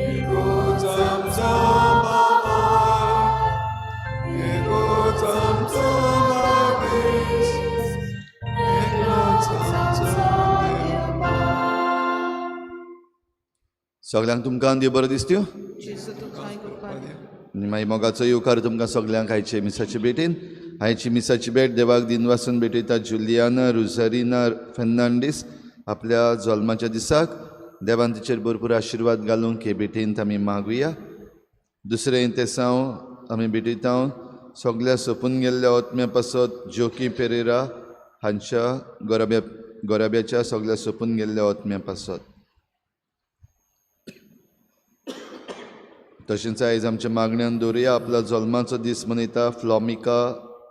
एकूच आमचो बापाय, एकूच आमचो मनीस, एकलोच आमचो देव. सगल्यांक तुमकां देव बरो दिसत्यो. जेजू तुका कृपा दी. आनी मागीर मोगाचो येवकार तुमकां सगल्यांक आयचे मिसाचे भेटेन. आयची मिसाची भेट देवाक दिनवासून भेटयता जुलियाना रुझारिना फेर्नांडीस आपल्या जल्माच्या दिसाक. देवान तिचेर भरपूर आशिर्वाद घालूंक हे भेटेंत आमी मागुया. दुसरें तेसांव आमी भेटयता सगल्या सोंपून गेल्ल्या ओतम्या पासत जोकी पेरेरा हांच्या गोराब्याच्या सगल्या सोंपून गेल्ल्या ओतम्या पासत. तशेंच आयज आमच्या मागण्यान दवरुया आपल्या जल्माचो दीस मनयता फ्लॉमिका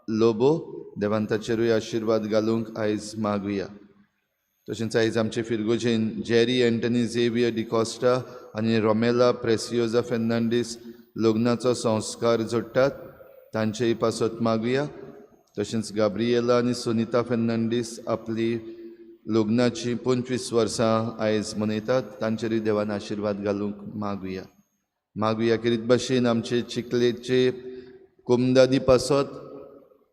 लोबो. देवान ताचेरूय आशिर्वाद घालूंक आयज मागुया. तशेंच आयज आमचे फिरगोजेन जेरी एंटनी झेवियर डिकॉस्टा आनी रोमेला प्रेसियोजा फेर्नांडीस लग्नाचो संस्कार जोडटात, तांचेय पासत मागुया. तशेंच गाब्रिएला आनी सुनिता फेर्नांडीस आपली लग्नाची 25 वर्सां आयज मनयतात, तांचेरूय देवान आशिर्वाद घालूंक मागुया. मागुया किरीत भाशेन आमचे चिखलेचे कोमदादी पासत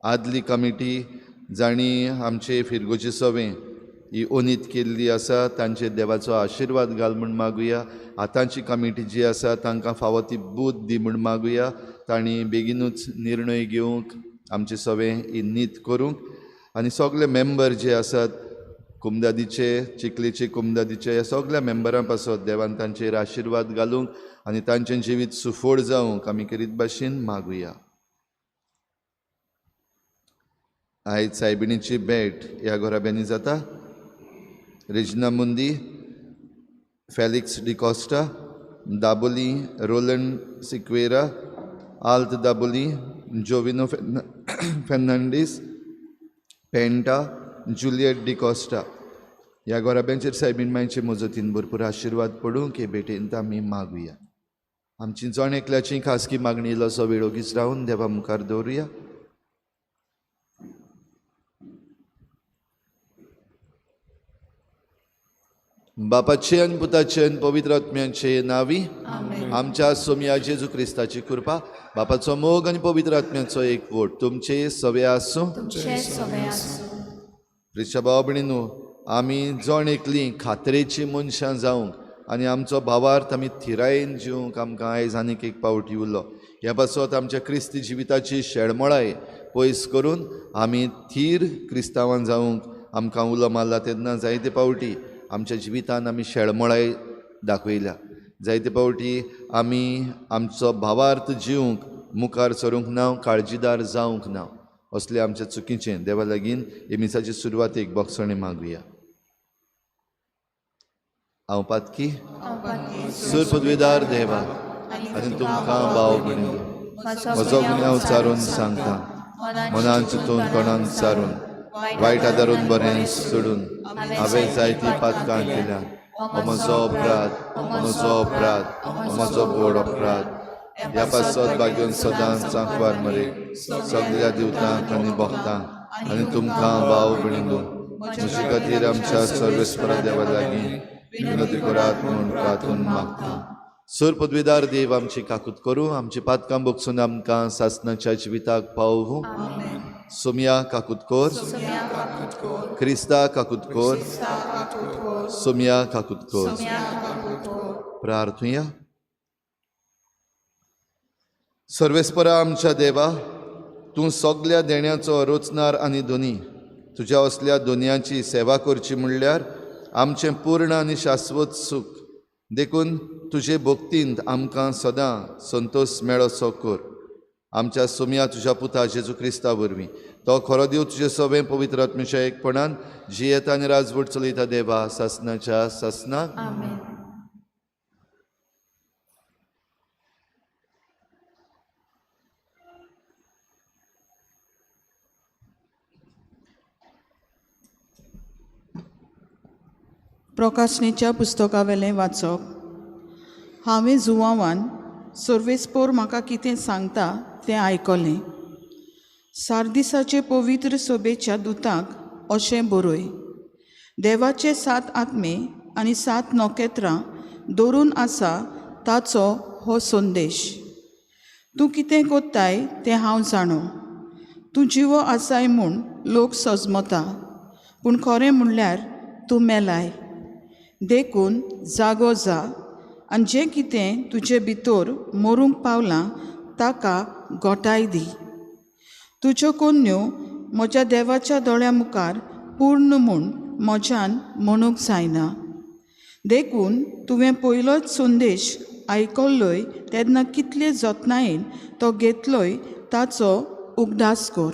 आदली कमिटी जांणी आमचे फिरगोचे सवें ही ओनीत केल्ली आसा तांचेर देवाचो आशिर्वाद घाल म्हूण मागुया. आतांची कमिटी जी आसा तांकां फावो ती बूद दी म्हूण मागुया. तांणी बेगीनूच निर्णय घेवंक आमचे सवें ही नीत करूंक. आनी सगळे मेंबर जे आसात कुमदादीचे, चिखलेचे कुमदादीचे, ह्या सगळ्या मेंबरां पासत देवान तांचेर आशिर्वाद घालूंक आनी तांचें जिवीत सुफळ जावंक आमी करीत भाशेन मागुया. आयज सायबिणीची भेट ह्या घराब्यांनी जाता. Regina Mundi, Felix D'Costa, Dabolim Roland Sequeira, Alt Dabolim, Jovino Fernandes, Penta, Juliet D'Costa ह्या घराब्यांचेर सायबीण मांयचे मजतीन भरपूर आशिर्वाद पडूंक हे भेटेंत आमी मागुया. आमची जण एकल्याची खासगी मागणी इल्लोसो वेळ ओगीच रावन देवा मुखार दवरुया. बापाचे आनी पुताचे आनी पवित्र आत्म्याचे नांवी आमच्या सोमया जेजू क्रिस्ताची कृपा, बापाचो मोग आनी पवित्र आत्म्याचो एकवट तुमचे सवे आसूं. प्रिच्या भाव भयणीनू, आमी जण एकलीं खात्रेची मनशां जावंक आनी आमचो भावार्थ आमी थिरायेन जिवंक आमकां आयज आनीक एक पावटी उरलो. ह्या पासत आमच्या क्रिस्ती जिविताची शेळमळाय पयस करून आमी थीर क्रिस्तांवान जावंक आमकां उलो मारला. तेन्ना जायते पावटी आमच्या जिवितान आमी शेळमळाय दाखयल्या, जायते पावटी आमी आमचो भावार्थ जिवंक मुखार सरूंक ना, काळजीदार जावंक ना. असले आमच्या चुकीचें देवा लागीं हे मिसाचे सुरवातेक बोगसणें मागुया. हांव पातकी सूर पदवेदार देवा आनी तुमकां भाव भयणींनो म्हजो गुन्यांव चारून सांगता, मनान चिंतून तोंडान चारून वायट आदारून बरें सोडून हांवें जायतीं पातकां केल्या. हो म्हजो अपराध, हो म्हजो अपराध, हो म्हजो व्हड अपराध. ह्या पासत बागेवन सदांच सांकवार मरे सगळ्या दिवतांक आनी भक्तांक आनी तुमकां भाव भयणींनो म्हजे खातीर आमच्या सर्वेस्परा देवा लागीं विनंती करात म्हूण प्रार्थून मागता. सर पदवेदार देव आमची काकूत करूं, आमची पातकां बोगसून आमकां सासणाच्या जिविताक पावूं. सोमया काकूत कर, क्रिस्ता काकूत कर, सोमया काकूत कर. प्रार्थुया. सर्वेस्परा आमच्या देवा, तूं सगल्या देण्याचो रचणार आनी धनी. तुज्या असल्या दोनयांची सेवा करची म्हणल्यार आमचें पूर्ण आनी शाश्वत सूख. देखून तुजे भक्तींत आमकां सदां संतोश मेळसो कर. आमच्या सोमया तुज्या पुता जेजू क्रिस्ता वरवीं तो खरो देव तुजे सवें पवित्र आत्म्याच्या एकपणान जियेता आनी राजवट चलयता देवा सासनाच्या सासनाक. प्रकाशनेच्या पुस्तकावेलें वाचप. हांवें जुवावान सर्वेस्पोर म्हाका कितें सांगता तें आयकलें. सार्दिसाचे पवित्र सभेच्या दुताक अशें बरय, देवाचे 7 आत्मे आनी सात नखेत्रां दवरून आसा ताचो हो संदेश. तूं कितें कोत्ताय तें हांव जाणो. तूं जिवो आसाय म्हूण लोक सजमता, पूण खरें म्हणल्यार तूं मेलाय. देखून जागो जा आनी जें कितें तुजे भितर मरूंक पावलां ताका गोठाय दी. तुज्यो कोन्न्यो म्हज्या देवाच्या दोळ्या मुखार पूर्ण म्हूण म्हज्यान म्हणूंक जायना. देखून तुवें पयलोच संदेश आयकल्लोय तेन्ना कितले जतनायेन तो घेतलोय ताचो उगडास कर.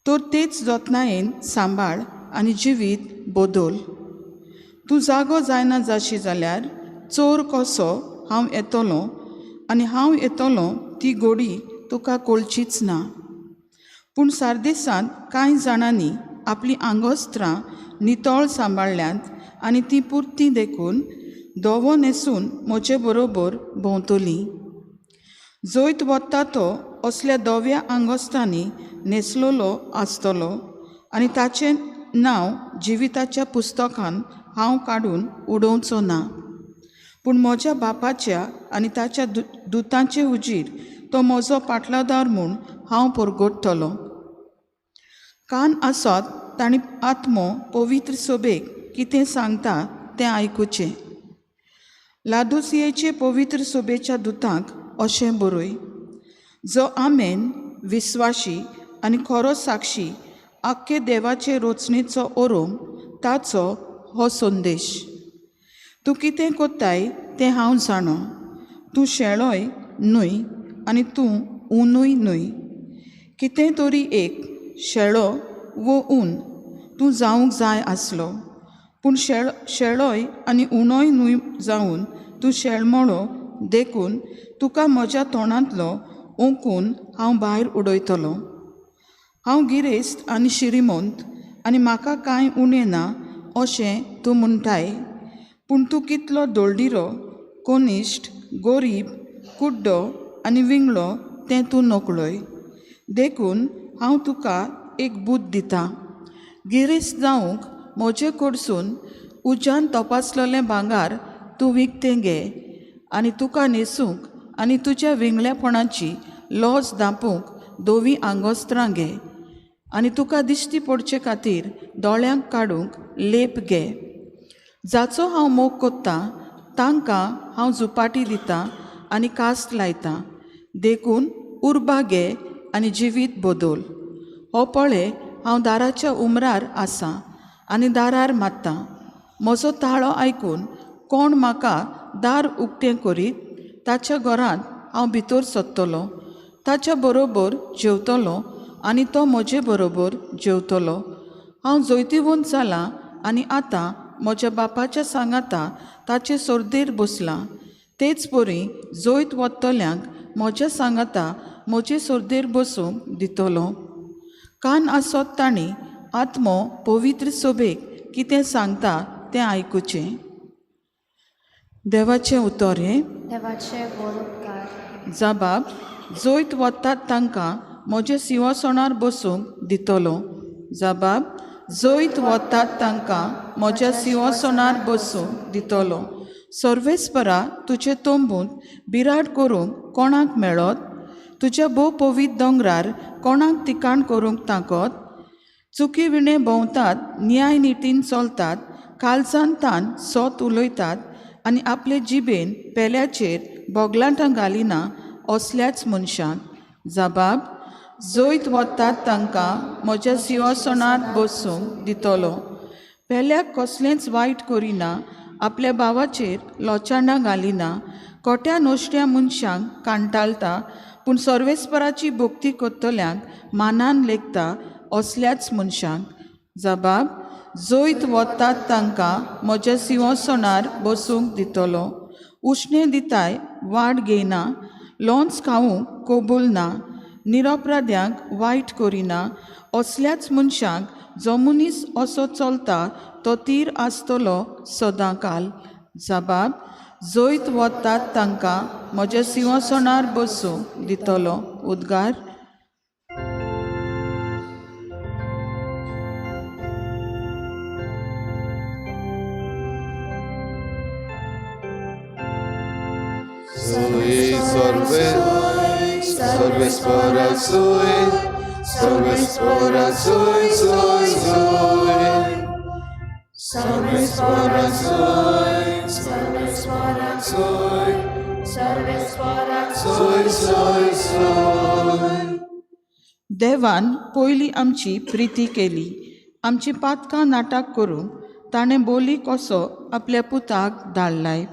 तर तेच जतनायेन सांबाळ आनी जिवीत बदल. तूं जागो जायना जाशी जाल्यार चोर कसो हांव येतलो आनी हांव येतलो ती गोडी तुका कळचीच ना. पूण सार्देसांत कांय जाणांनी आपलीं आंगोस्त्रां नितळ सांबाळ्ळ्यांत आनी ती पुरती देखून धवो न्हेसून म्हजे बरोबर भोंवतली. जैत वता तो असल्या धव्या आंगोस्त्रांनी न्हेसलेलो आसतलो आनी ताचें नांव जिविताच्या पुस्तकान हांव काडून उडोवचो ना. पूण म्हज्या बापाच्या आनी ताच्या दुतांचे हुजीर तो म्हजो पाटलादार म्हूण हांव परगटतलो. कान आसत तांणी आत्मो पवित्र सभेक कितें सांगता तें आयकुचें. लादोसियेचे पवित्र सभेच्या दुतांक अशें बरय, जो आमेन विस्वाशी आनी खरो साक्षी आख्खे देवाचे रचणेचो ओरोम ताचो हो संदेश. तूं कितें कोत्ताय तें हांव जाणो. तूं शेळोय न्हय आनी तूं उनूय न्हय. कितें तरी एक शेळो वो ऊन तूं जावंक जाय आसलो, पूण शेळोय आनी उणोय न्हय जावन तूं शेळमोळो. देखून तुका म्हज्या तोंडांतलो ओंकून हांव भायर उडयतलो. हांव गिरेस्त आनी शिरिमंत आनी म्हाका कांय उणें ना अशें तूं म्हणटाय. पूण तूं कितलो दोळदिरो, कनिश्ट, गोरीब, कुड्डो आनी विंगळो तें तूं नकळय. देखून हांव तुका एक बूद दितां. गिरेस्त जावंक म्हजे कडसून उज्यान तपासलेलें भांगर तूं विकतें घे आनी तुका न्हेसूंक आनी तुज्या विंगळेपणाची लॉज धांपूंक धवीं आंगोस्त्रां घे आनी तुका दिश्टी पडचे खातीर दोळ्यांक काडूंक लेप घे. जाचो हांव मोग कोत्तां तांकां हांव झुपाटी दितां आनी कास्त लायतां. देखून उर्बा घे आनी जिवीत बदल. हो पळय हांव दाराच्या उमरार आसां आनी दारार मारतां. म्हजो ताळो आयकून कोण म्हाका दार उक्तें करीत ताच्या घरांत हांव भितर सरतलो, ताच्या बरोबर जेवतलो आनी तो म्हजे बरोबर जेवतलो. हांव जैतिवंत जालां आनी आतां म्हज्या बापाच्या सांगाता ताचे सोर्देर बसलां. तेच परी जैत वतल्यांक म्हज्या सांगाता म्हजे सोर्देर बसूंक दितलो. कान आसत तांणी आत्मो पवित्र सभेक कितें सांगता तें आयकुचें. देवाचें उतर हें. देवाचे व्हड उपकार. जबाब जैत वतात तांकां म्हजे सिंवासणार बसूंक दितलो. जबाब जैत वतात तांकां म्हज्या सिंवासणार बसूंक दितलो. सर्वेस्परा तुजे तंबूंत बिराड करूंक कोणाक मेळत? तुज्या भोव पवित्र दोंगरार कोणाक तिकाण करूंक ताकत? चुकी विणें भोंवतात, न्याय नितीन चलतात, कालसान तान सोत उलयतात आनी आपले जिबेन पेल्याचेर बोगलाटां घालिना असल्याच मनशांक. जबाब जैत वतात तांकां म्हज्या सिंवासणार बसूंक दितलो. पेल्याक कसलेंच वायट करिना, आपल्या भावाचेर लोचाणां घालिना, कोट्या नश्ट्या मनशांक कांटाळटा, पूण सर्वेस्पराची भक्ती करतल्यांक मानान लेखता असल्याच मनशांक. जबाब जैत वतात तांकां म्हज्या सिंवासणार बसूंक दितलो. उश्णें दिताय वाड घेयना, लोंच खावूंक कबूल ना, निरपराध्यांक वायट करिना असल्याच मनशांक जो मनीस असो चलता तो तीर आसतलो सदां काल. जबाब जैत वतात तांकां म्हज्या सिंवासणार बसूंक दितलो. उद्गार. सोय सर्वे सर्वेस्परा सोय सर्वेस्परा सोय सोय सोय सर्वेस्परा सोय सर्वेस्परा सोय सर्वेस्परा सोय सोय सोय देवान पयलीं आमची प्रिती केली आमची पातकां नाटक करूंक ताणें बोली कसो आपल्या पुताक धाडलाय.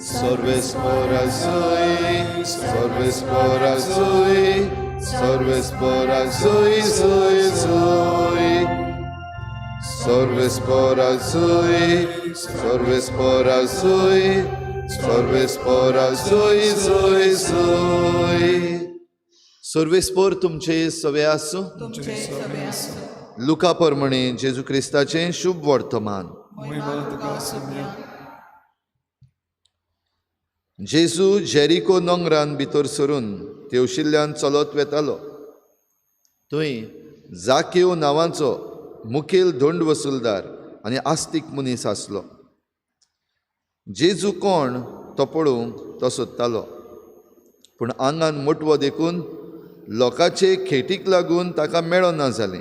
सर्वेस्परा सोय सर्वेस्परा सोय सर्वेस्परा सोय सोय सोय सर्वेस्परा सोय सर्वेस्परा सोय सर्वेस्परा सोय सोय सोय. सर्वेस्पोर तुमचे सवे आसूं. तुमचे सगळे आसूं. लुका प्रमाणे जेजू क्रिस्ताचें शुभ वर्तमान. महिमा तुका सोम्या. जेजू जेरिको नोंगरान भितर सरून तेवशिल्ल्यान चलत वेतालो. थंय जाकेव नांवाचो मुखेल धोंड वसुलदार आनी आस्तीक मनीस आसलो. जेजू कोण तो पळोवंक तो सोदतालो, पूण आंगान मोटवो देखून लोकांचे खेटीक लागून ताका मेळना जालें.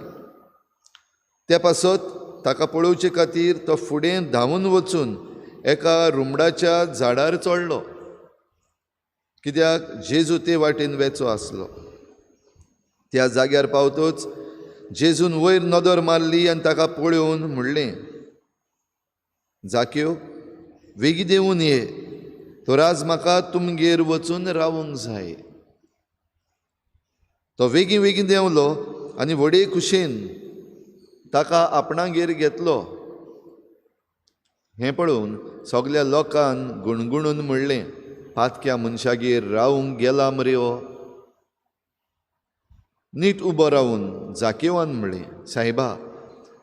ते पासत ताका पळोवचे खातीर तो फुडें धांवून वचून एका रुमडाच्या झाडार चडलो, कित्याक जेजू ते वाटेन वेचो आसलो. त्या जाग्यार पावतच जेजून वयर नदर मारली आनी ताका पळोवन म्हणलें, जाक्यो वेगीं देंवून ये, तर आज म्हाका तुमगेर वचून रावूंक जाय. तो वेगीं वेगीं देंवलो आनी व्हडे खुशेन ताका आपणागेर घेतलो. हें पळोवन सगल्या लोकान गुणगुणून म्हणलें, पातक्या मनशागेर रावूंक गेला मरे हो. नीट उबो रावून जाकेवान म्हणलें, सायबा,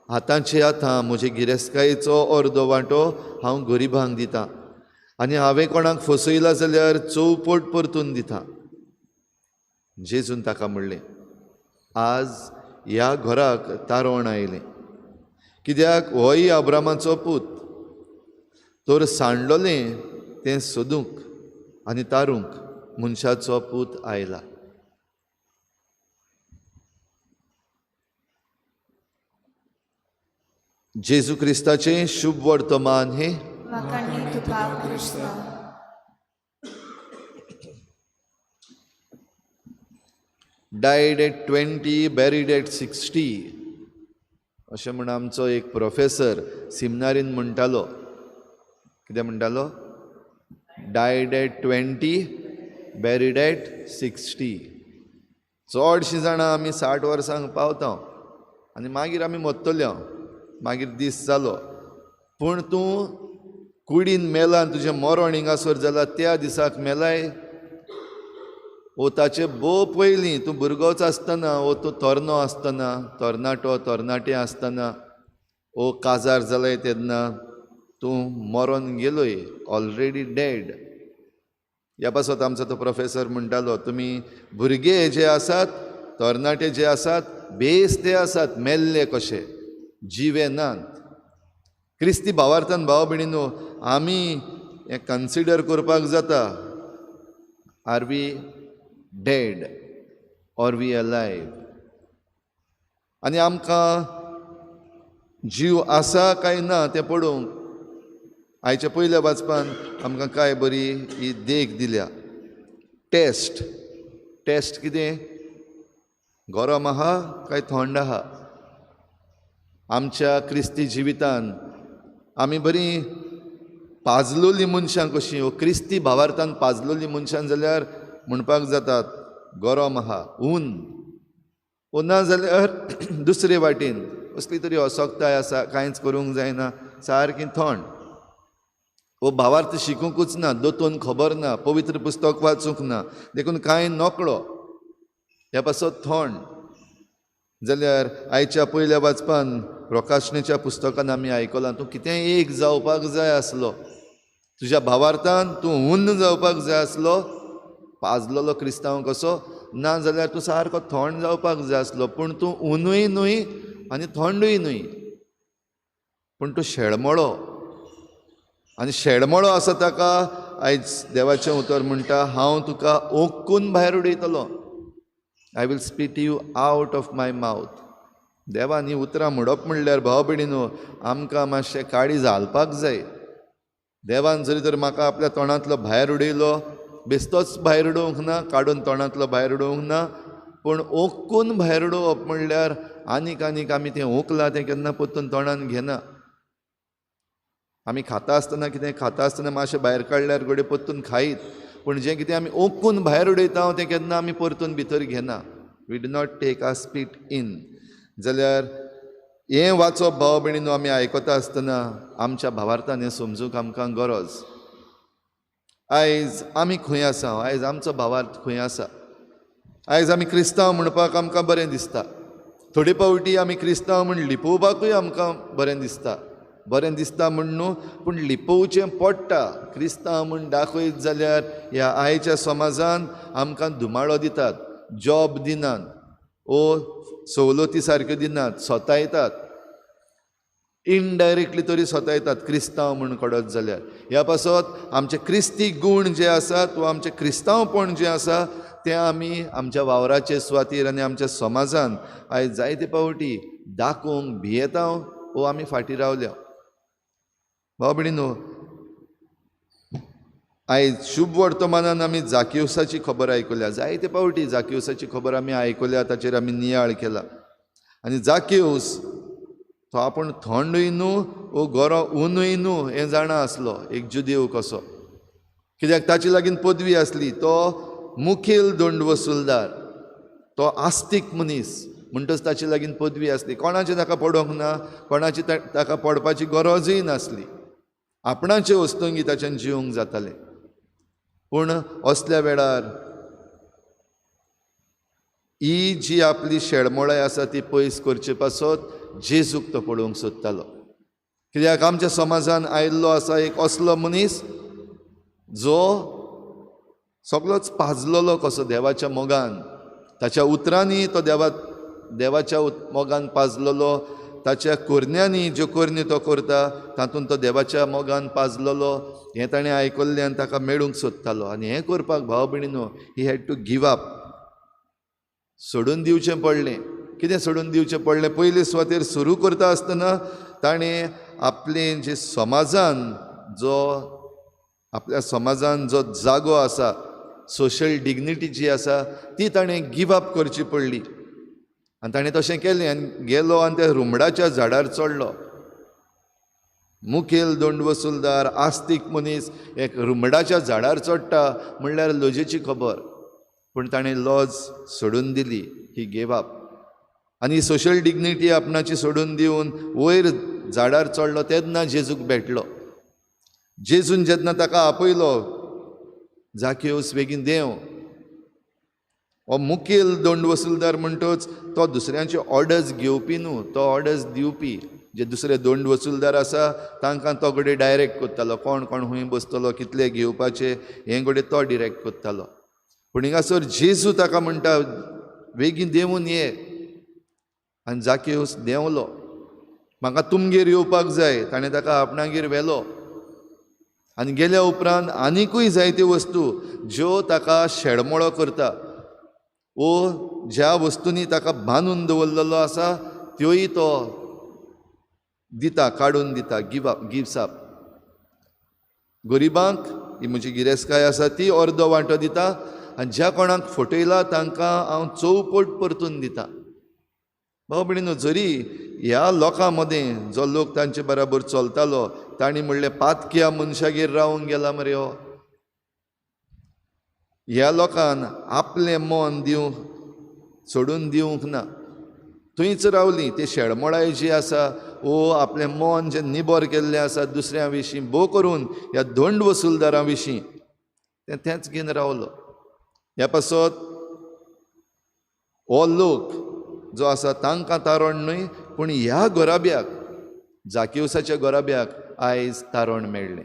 आतांचे आतां म्हजे गिरेस्तकायेचो अर्दो वांटो हांव गरिबांक दितां आनी हांवें कोणाक फसयला जाल्यार चौपट परतून दितां. जेजून ताका म्हणलें, आज ह्या घराक तारोण आयलें, कित्याक होय अब्रामाचो पूत. तर सांडलोलें तें सोदूंक आनी तारूंक मनशाचो पूत आयला. जेजू क्रिस्ताचें शुभ वर्तमान हें. वाखाणणी तुका क्रिस्ता. Died at 20, buried at 60 अशें म्हूण आमचो एक प्रोफेसर सिमनारीन म्हणटालो. कितें म्हणटालो? Died at 20, buried at 60. चडशीं जाणां आमी 60 वर्सांक पावता आनी मागीर आमी मरतले, मागीर दीस जालो. पूण तूं कुडीन मेला, तुजें मरण हिंगासर जाला त्या दिसाक मेलाय, ओ ताचे भोव पयलीं तूं भुरगोच आसतना, ओ तूं तरनो आसतना, तरणाटो तरणाटें आसतना, ओ काजार जालाय तेन्ना तूं मरोन गेलोय, ऑलरेडी डेड. ह्या पासत आमचो तो प्रोफेसर म्हणटालो, तुमी भुरगे जे आसात, तरणाटे जे आसात, बेस ते आसात मेल्ले कशे, जिवे नात. क्रिस्ती भावार्थान भाव भयणीनो, आमी हें कन्सिडर करपाक जाता, are we dead or we alive? आनी आमकां जीव आसा काय ना तें पळोवंक आयच्या पयल्या वाचपान आमकां काय बरी ही देख दिल्या. टेस्ट, टेस्ट कितें? गरम आहा काय थंड आहा? आमच्या क्रिस्ती जिवितान आमी बरीं पाजलोलीं मनशां कशीं, वो क्रिस्ती भावार्थान पाजलोलीं मनशां जाल्यार म्हणपाक जातात गरम आहा, ऊन, वो ना जाल्यार दुसरे वाटेन कसली तरी असक्ताय आसा, कांयच करूंक जायना, सारकी थंड, वो भावार्थ शिकूंकूच ना, दोतोन खबर ना, पवित्र पुस्तक वाचूंक ना, देखून कांय नकळो, ह्या पासत थंड. जाल्यार आयच्या पयल्या वाचपान प्रकाशनेच्या पुस्तकान आमी आयकलां, तूं कितेंय एक जावपाक जाय आसलो, तुज्या भावार्थान तूं हून जावपाक जाय आसलो, पाजलोलो क्रिस्तांव कसो, ना जाल्यार तूं सारको थंड जावपाक जाय आसलो, पूण तूं हुनूय न्हय आनी थंडूय न्हय, पूण तूं शेळमळो. आनी शेडमोळो आसा ताका आयज देवाचें उतर म्हणटा, हांव तुका ओंकून भायर उडयतलो. I will spit you out of my mouth. देवान ही उतरां म्हणप म्हणल्यार भाव भयणीनो आमकां मातशें काळीज हालपाक जाय. देवान जरी तर म्हाका आपल्या तोंडांतलो भायर उडयलो, बेस्तोच भायर उडोवंक ना, काडून तोंडांतलो भायर उडोवंक ना, पूण ओंकून भायर उडोवप म्हणल्यार आनीक आनीक आमी तें ओंकलां तें केन्ना परतून तोंडान घेना. आमी खाता आसतना कितें खाता आसतना मातशें भायर काडल्यार घडये परतून खायत, पूण जें कितें आमी ओंकून भायर उडयता तें केन्ना आमी परतून भितर घेना. We do not take a spit in. जाल्यार हें वाचप भाव भयणीनो आमी आयकता आसतना आमच्या भावार्थान हें समजूंक आमकां गरज. आयज आमी खंय आसा, आयज आमचो भावार्थ खंय आसा? आयज आमी क्रिस्तांव म्हणपाक आमकां बरें दिसता. थोडे फावटी आमी क्रिस्तांव म्हूण लिपोवपाकूय आमकां बरें दिसता. बरें दिसता म्हूण न्हू, पूण लिपोवचें पडटा. क्रिस्तांव म्हूण दाखयत जाल्यार ह्या आयच्या समाजान आमकां धुमाळो दितात, जॉब दिनात ओ सवलती सारक्यो दिनात, सतायतात, इनडायरेक्टली तरी सतायतात क्रिस्तांव म्हूण कडत जाल्यार. ह्या पासत आमचे क्रिस्ती गूण जे आसात वा आमचें क्रिस्तांवपण जें आसा तें आमी आमच्या वावराचे सुवातीर आनी आमच्या समाजान आयज जायते फावटी दाखोवंक भियेता वो आमी फाटीं रावल्या. भाव भयणीनो, आयज शुभ वर्तमानान आमी जाकिवसाची खबर आयकल्या. जायते फावटी जाकिवसाची खबर आमी आयकल्या, ताचेर आमी नियाळ केला. आनी जाकिवस तो आपूण थंडूय न्हू वो गोरो उनूय न्हू हें जाणा आसलो, एक जुदेव कसो. कित्याक ताचे लागीं पदवी आसली, तो मुखेल दंड वसुलदार, तो आस्तीक मनीस, म्हणटच ताचे लागीं पदवी आसली. कोणाचें ताका पडोंक ना, कोणाची ताका पडपाची गरजूय नासली. आपणाचे वस्तुंगी ताच्यान जिवंक जातालें. पूण असल्या वेळार ही जी आपली शेळमोळाय आसा ती पयस करचे पासत जेजूक तो पळोवंक सोदतालो. कित्याक आमच्या समाजान आयिल्लो आसा एक असलो मनीस जो सगळोच पाजलेलो कसो देवाच्या मोगान, ताच्या उतरांनी तो देवाच्या मोगान पाजलेलो, ताच्या करण्यांनी ज्यो करण्यो तो करता तातूंत तो देवाच्या मोगान पाजलेलो. हें ताणें आयकल्लें आनी ताका मेळूंक सोदतालो. आनी हें करपाक भाव भयणीनो he had to give up, सोडून दिवचें पडलें. कितें सोडून दिवचें पडलें? पयले सुवातेर सुरू करता आसतना ताणें आपलें जे समाजान जो आपल्या समाजान जो जागो आसा, सोशल डिग्निटी जी आसा ती ताणें गिव अप करची पडली. आनी ताणें तशें केलें आनी गेलो आनी त्या रुमडाच्या झाडार चडलो. मुखेल दंड वसुलदार आस्तीक मनीस एक रुमडाच्या झाडार चडटा म्हणल्यार लजेची खबर, पूण ताणें लॉज सोडून दिली, ही गेव अप. आनी सोशल डिग्निटी आपणाची सोडून दिवन वयर झाडार चडलो तेन्ना जेजूक भेटलो. जेजून जेन्ना ताका आपयलो, जाकिवस बेगीन देंव. हो मुखेल दंड वसुलदार म्हणटच तो दुसऱ्यांचे ऑर्डर्स घेवपी न्हू, तो ऑर्डर्स दिवपी. जे दुसरे दंड वसुलदार आसा तांकां तो घडये डायरेक्ट करतालो, कोण कोण खंय बसतलो, कितले घेवपाचे हें घडये तो डिरेक्ट करतालो. पूण हिंगासर जेजू ताका म्हणटा बेगीन देंवून ये. आनी जाकिवस देंवलो. म्हाका तुमगेर येवपाक जाय, ताणें ताका आपणागेर व्हेलो. आनी गेल्या उपरांत आनिकूय जायत्यो वस्तू ज्यो ताका शेडमोळो करता वो ज्या वस्तूंनी ताका बांदून दवरलेलो आसा त्योय तो दिता, काडून दिता, गिव अप, गिव्स अप. गरिबांक ही म्हजी गिरेस्तकाय आसा ती अर्दो वांटो दिता आनी ज्या कोणाक फटयला तांकां हांव चौपट परतून दिता. भाव भयणीनो, जरी ह्या लोकां मदें जो लोक तांचे बराबर चलतालो तांणी म्हणलें पातक्या मनशागेर रावूंक गेला मरे हो. ह्या लोकान आपलें मन दिवंक सोडून दिवंक ना, थंयच रावलीं. ते शेळमोळाय जी आसा वो आपलें मन जें निबर केल्लें आसा दुसऱ्यां विशीं, भोव करून ह्या दंड वसुलदारां विशीं, तें तेंच घेवन रावलो. ह्या पासत हो लोक जो आसा तांकां तारण न्हय, पूण ह्या घराब्याक, जाकिवसाच्या घराब्याक आयज तारण मेळ्ळें.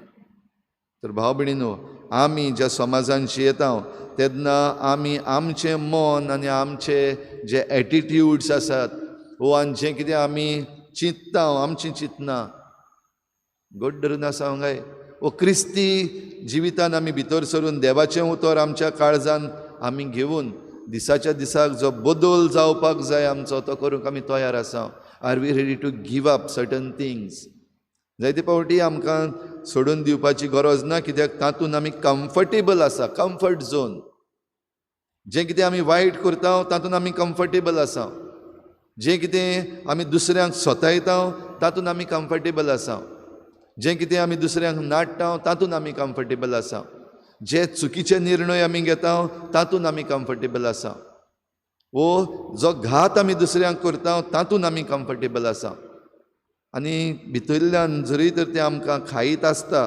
तर भाव भयणीनो, आमी ज्या समाजान जियेता तेन्ना आमी आमचें मन आनी आमचे जे एटिट्यूड्स आसात वो आनी जें कितें आमी चिंतता, आमचीं चिंतना घट धरून आसा हांगाय. वो क्रिस्ती जिवितान आमी भितर सरून देवाचें उतर आमच्या काळजान आमी घेवन दिसाच्या दिसाक जो बदल जावपाक जाय आमचो तो करूंक आमी तयार आसा. Are we ready to give up certain things? जायते फावटी आमकां सोडून दिवपाची गरज ना, कित्याक तातूंत आमी कम्फर्टेबल आसा. कम्फर्ट झोन, जें कितें आमी वायट करता तातूंत आमी कम्फर्टेबल आसा. जें कितें आमी दुसऱ्यांक सतायता तातूंत आमी कम्फर्टेबल आसा. जें कितें आमी दुसऱ्यांक नाडटा तातूंत आमी कम्फर्टेबल आसा. जे चुकीचे निर्णय आमी घेता तातूंत आमी कम्फर्टेबल आसा. वो जो घात आमी दुसऱ्यांक करता तातूंत आमी कम्फर्टेबल आसा. आनी भितरल्यान जरी तर तें आमकां खायत आसता,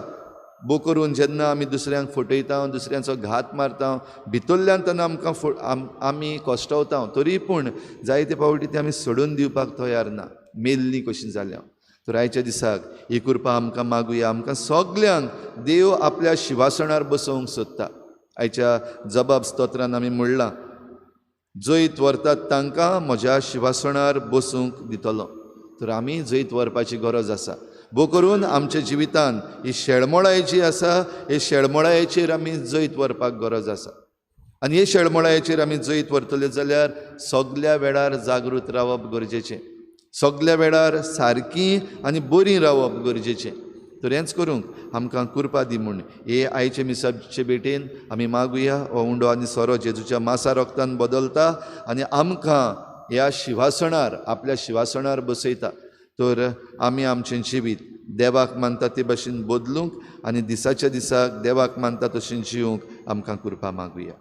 बो करून जेन्ना आमी दुसऱ्यांक फटयता, दुसऱ्यांचो घात मारता, भितरल्यान तेन्ना आमकां आमी कश्टवता, तरी पूण जायते फावटी तें आमी सोडून दिवपाक तयार ना, मेल्ली कशी जाल्या. तर आयच्या दिसाक ही कृपा आमकां मागुया. आमकां सगल्यांक देव आपल्या शिवासणार बसोवंक सोदता. आयच्या जबाब स्तोत्रान आमी म्हणलां, जैत व्हरतात तांकां म्हज्या शिवासणार बसूंक दितलो. तर आमी जैत व्हरपाची गरज आसा. बो करून आमच्या जिवितान ही शेळमोळाय जी आसा, हे शेळमोळायेचेर आमी जैत व्हरपाक गरज आसा. आनी हे शेळमोळायेचेर आमी जैत व्हरतले जाल्यार सगल्या वेळार जागृत रावप गरजेचें, सगल्या वेळार सारकी आनी बरी रावप गरजेचें. तर हेंच करूंक आमकां कृपा दी म्हूण हे आयचे मिसाचे भेटेन आमी मागुया. हो उंडो आनी सोरो जेजूच्या मासा रोगतान बदलता आनी आमकां ह्या शिवासणार, आपल्या शिवासणार बसयता. तर आमी आमचें जिवीत देवाक मानता ते भाशेन बदलूंक आनी दिसाच्या दिसाक देवाक मानता तशें जिवंक आमकां कृपा मागुया.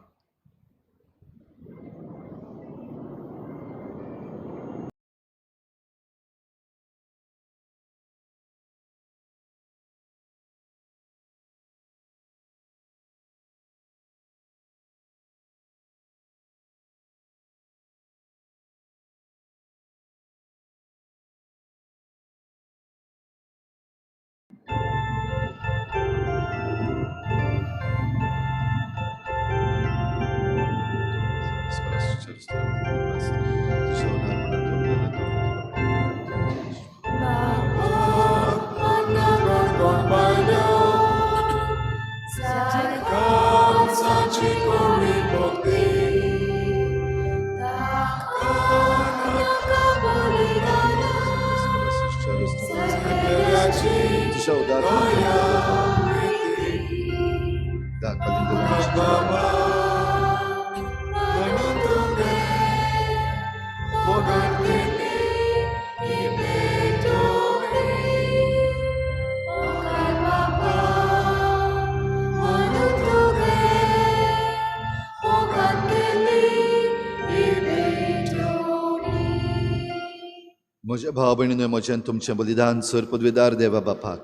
म्हज्या भाव भयणीनो, म्हजें तुमचें बलिदान सर पदवेदार देवा बापाक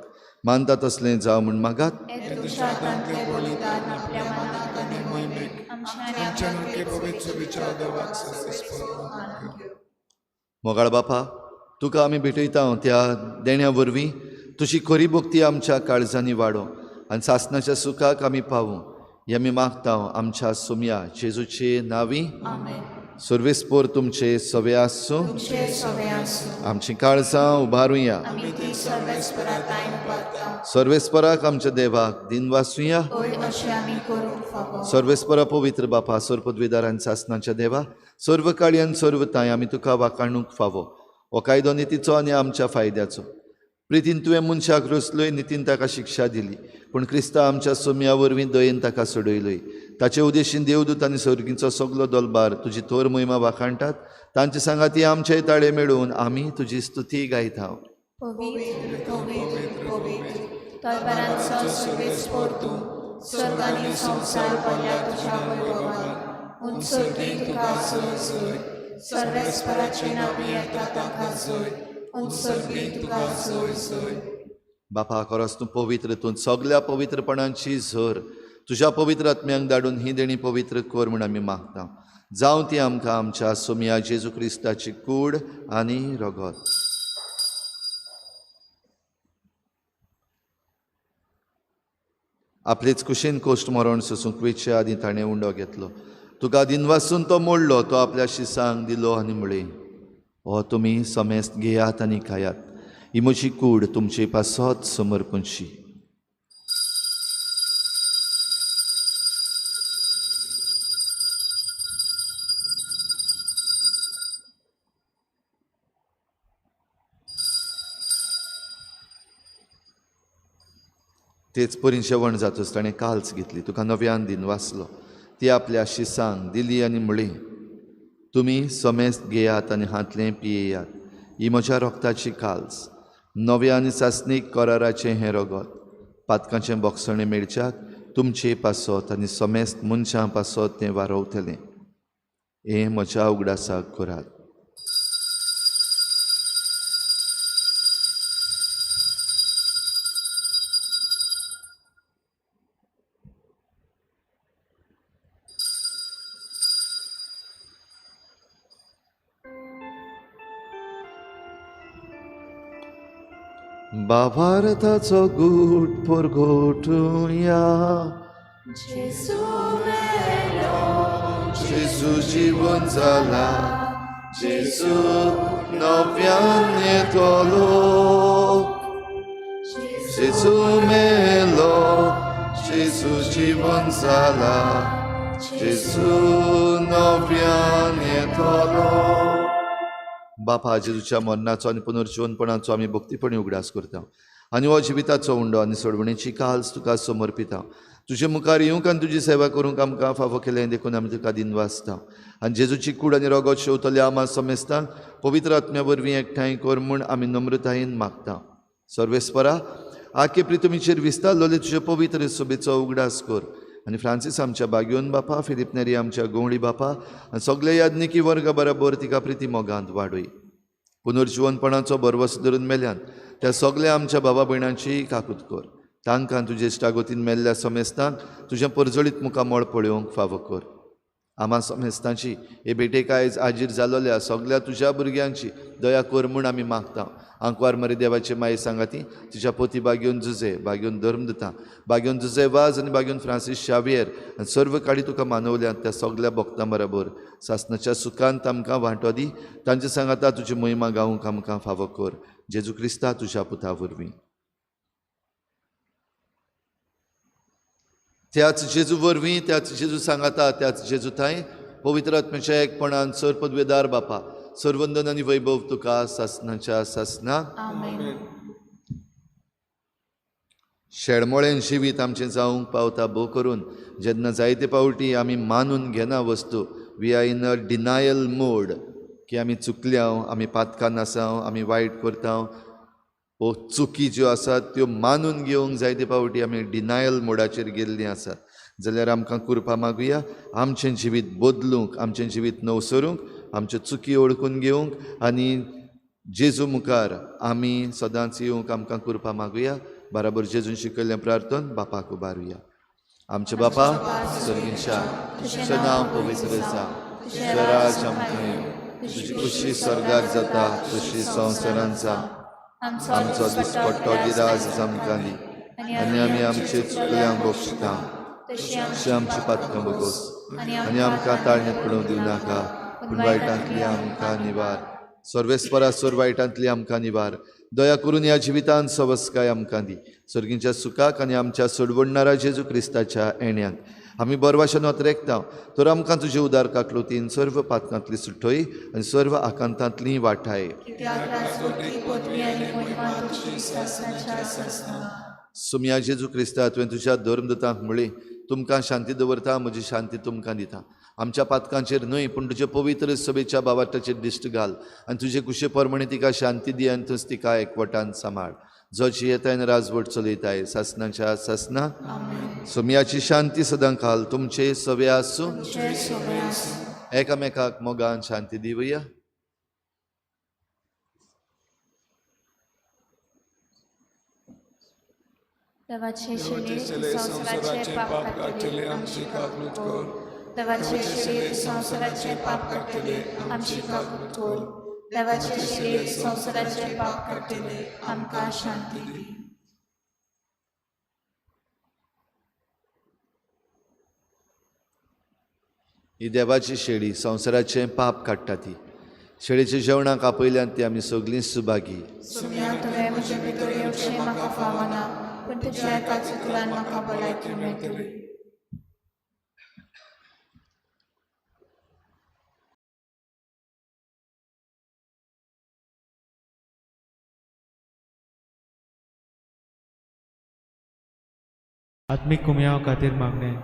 मानता तसलें जावं म्हूण मागात. मोगाळ बापा, तुका आमी भेटयता त्या देण्या वरवीं तुजी खरी भक्ती आमच्या काळजांनी वाडो आनी सासणाच्या सुखाक आमी पावूं हे आमी मागता आमच्या सोम्या जेजूचे नांवी. सर्वेस्पोर तुमचे सवे आसूं. आमची काळजां उबारुया. सर्वेस्पराक आमच्या देवाक दिनवासुया. सर्वेस्परा पवित्र बापा, सर्व पदवीदार आनी सासणाच्या देवा, सर्व काळी आनी सर्व तांय आमी तुका वाखाणूंक फावो. हो कायदो नितीचो आनी आमच्या फायद्याचो. प्रितीन तुवें मनशाक रचलोय, नितीन ताका शिक्षा दिली, पूण क्रिस्ता आमच्या सोम्या वरवीं दयेन ताका सोडयलोय. ताचे उद्देशीन देवदूत आनी सर्गींचो सगलो दलबार तुजी थोर महिमा वाखाणटात. तांचे सांगाती आमचे ताळे मेळून आमी तुजी स्तुती गायता. पवित्र पवित्र पवित्र तलवारांचो सर्वेस्पोर तूं, स्वर्ग आनी संवसार भरल्या तुज्या वैभवान. उंच तुका जय जय, सर्वेस्पराचे नांवी येता ताका जय, उंच तुका जय जय. बापा, खरोच तूं पवित्र, तूं सगल्या पवित्रपणांची झर. तुज्या पवित्र आत्म्यांक धाडून ही देणी पवित्र कर म्हूण आमी मागता. जावं ती आमकां आमच्या सोम्या जेजू क्रिस्ताची कूड आनी रगत. आपलेच कुशीन कोश्ट मरण सोसूंक वेचे आदीं ताणें उंडो घेतलो. तुका दिनवासून तो मोडलो, तो आपल्या शिसांक दिलो आनी म्हळें, हो तुमी समेस्त घेयात आनी खायात, ही म्हजी कूड तुमचे पासत समर्पणशी. तेच परी जेवण जातच ताणें काल्स घेतली, तुका नव्यान दिन वाचलो, ती आपल्या शिसांक दिली आनी म्हळी, तुमी समेस्त घेयात आनी हांतलें पियेयात, ही म्हज्या रोगताची काल्स, नव्या आनी सासणीक कराराचें हें रगत, पातकांचें बोगसणें मेळच्याक तुमचे पासत आनी समेस्त मनशां पासत तें वारोवतलें. हें म्हज्या उगडासाक करात. बाबारताचो गूट परगोटुया, जेजू जिवन जाला, जेजू नव्यान येतलो, जेजू मेलो, जेजू जिवन जाला, जेजू नव्यान येतलो. बापा, जेजूच्या मरणाचो आनी पुनर्जिवनपणाचो आमी भक्तीपणी उगडास करता आनी हो जिविताचो उंडो आनी सोडवणेची काल्स तुका समर्पिता. तुजे मुखार येवंक आनी तुजी सेवा करूंक आमकां फावो केलें देखून आमी तुका दिनवासता. आनी जेजूची कूड आनी रगत शेवतल्या आमा समेस्तांक पवित्र आत्म्या वरवीं एकठांय कर म्हूण आमी नम्रतायेन मागता. सर्वेस्परा, आखे प्रितमीचेर विस्तारलोले तुजे पवित्र सभेचो उगडास कर आनी फ्रांसीस आमच्या बाग्योन बापा, फिलीप नेरी आमच्या गवळी बापा आनी सगळे याज्ञिकी वर्गा बराबर तिका प्रिती मोगांत वाडय. पुनर्जिवनपणाचो भरवस धरून मेल्यान त्या सगळ्या आमच्या बाबा भयणांची काकूत कर. तांकां तुजे इश्टागतीन मेल्ल्या समेस्तांक तुजें परजळीत मुखामळ पळोवंक फावो कर. आमा समेस्तांची हे भेटेक आयज आजीर जालोल्या सगळ्या तुज्या भुरग्यांची दया कर म्हूण आमी मागता. आंकवार मरे देवाचे माये सांगाती तिच्या पोती बागेवन जुजे, बागेवन धर्मदुता, बागेवन जुजे वाज आनी बागेवन फ्रांसीस शावियर आनी सर्व काडी तुका मानवल्यात त्या सगळ्या भक्तां बराबर सासनाच्या सुखांत आमकां वांटो दी. तांचे सांगाता तुजी महिमा गावंक आमकां फावो कर. जेजू क्रिस्ता तुज्या पुता वरवीं. त्याच जेजू वरवीं, त्याच जेजू सांगाता, त्याच जेजू थांय पवित्र आत्म्याच्या एकपणान सर पदवेदार बापा, सर्वंदन आनी वैभव तुका सासनाच्या सासना. शेडमोळें जिवीत आमचें जावंक पावता भोव करून जेन्ना जायते पावटी आमी मानून घेना वस्तू. We are in a denial mode की आमी चुकल्या, आमी पातकान आसा, आमी वायट करता. हो चुकी ज्यो आसात त्यो मानून घेवंक जायते पावटी आमी डिनायल मोडाचेर गेल्लीं आसात. जाल्यार आमकां कृपा मागुया आमचें जिवीत बदलूंक, आमचें जिवीत नवसरूंक, आमच्यो चुकी वळखून घेवंक आनी जेजू मुखार आमी सदांच येवंक आमकां कृपा मागुया. बराबर जेजून शिकयल्लें प्रार्थन बापाक उबारुया. आमचे बापा सर्गींच्या, तुजें नांव पवित्र जावं, तुजें राज आमकां येवं, तुजी खुशी स्वर्गार जाता तशी संवसारांत जावं. आमचो दिसपट्टो गिराज आमकां दी आनी आमी आमचे चुकल्यांक बक्षिता तशी आमची पातकां बोगोस आनी आमकां ताळणेंत पडोवंक दिवं नाका, पूण वायटांतली आमकां निवार. सर्वेस्परा, सोर वायटांतली आमकां निवार. दया करून ह्या जिवितांत सवस्काय आमकां दी. सर्गींच्या सुखाक आनी आमच्या सोडवणणारा जेजू क्रिस्ताच्या येण्याक आमी बरवाशेन वतरेकता. तर आमकां तुजे उदार काकलुतीन सर्व पातकांतली सुटय आनी सर्व आकांतांतली वाठाय. सुमया जेजू क्रिस्ता, तुवें तुज्या धर्मदुतांक म्हळी, तुमकां शांती दवरता, म्हजी शांती तुमकां दिता. आमच्या पातकांचेर न्हय पूण तुजे पवित्र सभेच्या बावाटाचेर दिश्ट घाल आनी तुजे कुशे प्रमाणे तिका शांती दी आनी तूंच तिका एकवटान सांबाळ. जो जियेताय आनी राजवट चलयताय सासनाच्या सासना. सोमयाची शांती सदां काल तुमचे सवे आसूं. एकामेकाक मोगान शांती दिवया. देवाचे शिले संवसाराचे पाप काडटले आमची काकूत कर. देवाचे शिले संवसाराचे पाप काडटले आमची काकूत कर. देवाचे शिले संवसाराचे पाप काडटले आमकां शांती दी. ही देवाची शेळी संवसाराचें पाप काडटा. ती शेळीच्या जेवणाक आपयल्यान ती आमी सगळीं सुभागी. सुम्या, तुवें म्हजे भितर येवचें म्हाका फावना, पूण तुज्या एकाच उतरान म्हाका भलायकी मेळटली. आत्मीक कुमयाव खातीर मागणें.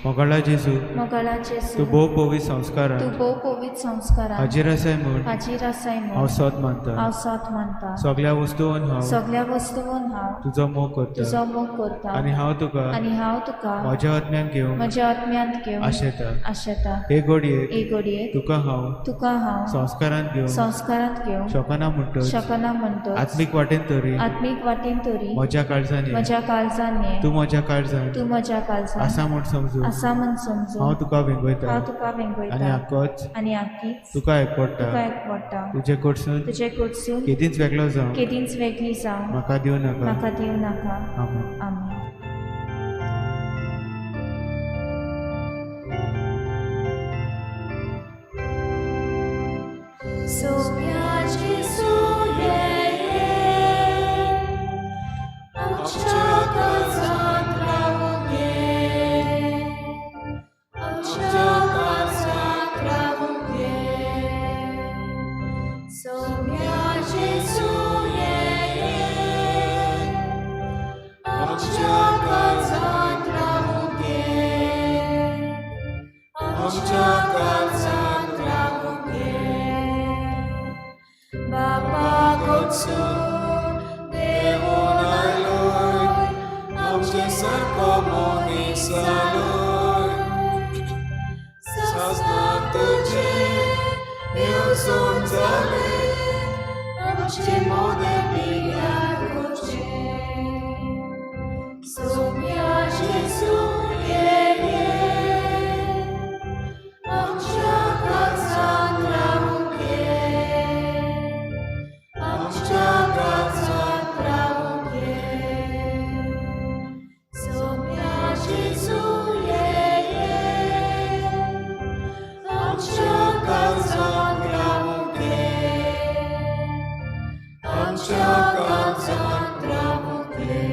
मोगाळा जेजू, मोगाळा जेजू, तूं भोव पवित्र संस्कारान तूं भोव पवित्र संस्कारान हाजीर आसाय म्हूण हाजीर आसाय हांव म्हूण सोद मानता. हांव सोद मानता. सगळ्या वस्तून हांव सगळ्या वस्तून हांव तुजो मोग करता तुजो मोग करता आनी हांव तुका आनी हांव तुका म्हज्या आत्म्यान घेवंक म्हज्या आत्म्यांत घेवन आशेता. आशेता. हे घडयेक हे घडयेक तुका हांव तुका हांव संस्कारान घेवंक संस्कारांत घेवंक शकना म्हणटच शकना म्हणटच आत्मीक वाटेन तरी आत्मीक वाटेन तरी म्हज्या काळजान ये. म्हज्या काळजान ये. तूं म्हज्या काळजान तूं म्हज्या काळजान आसा म्हूण समजून आसा म्हूण समजून हांव तुका वेंगयता हांव तुका आनी वेंगयता आकोच आनी आकीच तुका एकवटा. तुका एकवटा. तुजे कडसून तुजे कडसून केदींच वेगळो जावं केदींच वेगळी जावं म्हाका दिवं नाका. म्हाका दिवं नाका. आमेन. आमेन. सोम्या जेजू ये, आमच्या काळजांत रावूंक ये, आमच्या काळजांत रावूंक ये. सोम्या जेजू ये, आमच्या काळजांत रावूंक ये, आमच्या काळजांत रावूंक ये. बापा कडसून देवून आयलोय, आमचे सारको मनीस जालोय, सासणाक तुजें येवजण जालें, आमचे मोदें पिड्यार करचें. सोम्या जेजू ये, आमच्या काळजांत रावूंक ये, आमच्या काळजांत रावूंक ये. सोम्या जेजू ये, आमच्या काळजांत रावूंक ये, आमच्या काळजांत रावूंक ये.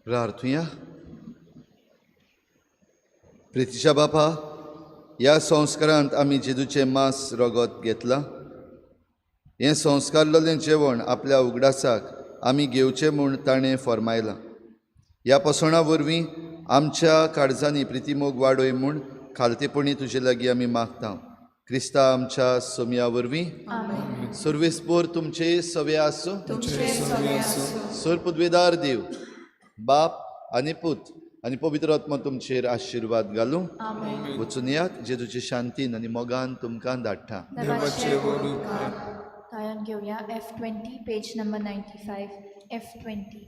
प्रार्थुया. प्रितीच्या बापा, ह्या संस्कारांत आमी जेजूचें मांस रगत घेतलां. हें संस्कारलेलें जेवण आपल्या उगडासाक आमी घेवचें म्हूण ताणें फर्मायलां. ह्या पसवणा वरवीं आमच्या काळजांनी प्रितीमोग वाडय म्हूण खालतेपणी तुजे लागीं आमी मागता, क्रिस्ता आमच्या सोमया वरवीं. सर्वेस्पोर तुमचे सवे आसूं. सर पुदवेदार देव बाप आनी पूत आनी पवित्र आत्मा तुमचेर आशिर्वाद घालूं. वचून यात, जेजूचे शांतीन आनी मोगान तुमकां धाडटा. देवाचे व्हड उपकार. गायन घेवया F20, page number 95, F20.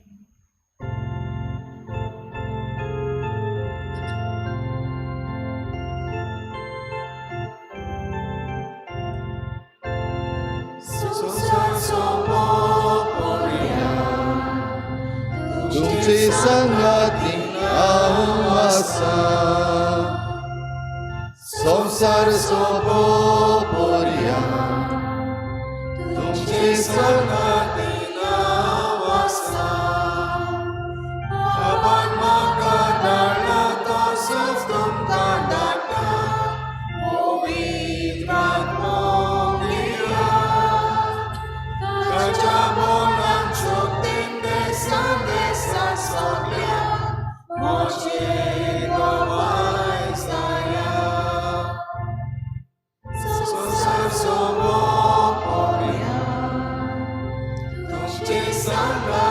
तुमचे संगाती हांव आसा, संवसार सोंपोपर्या तुमचे संगाती हांव आसा. बाबान म्हाका धाडला तसोच तुमकां धाडटा, पवित्र आत्मो घेयात. ताच्या बोलान शक्तीन देसान देसान सगळ्यांक म्हजी गवाय जायात. संवसार सोंपोपर्या तुमचे संगाती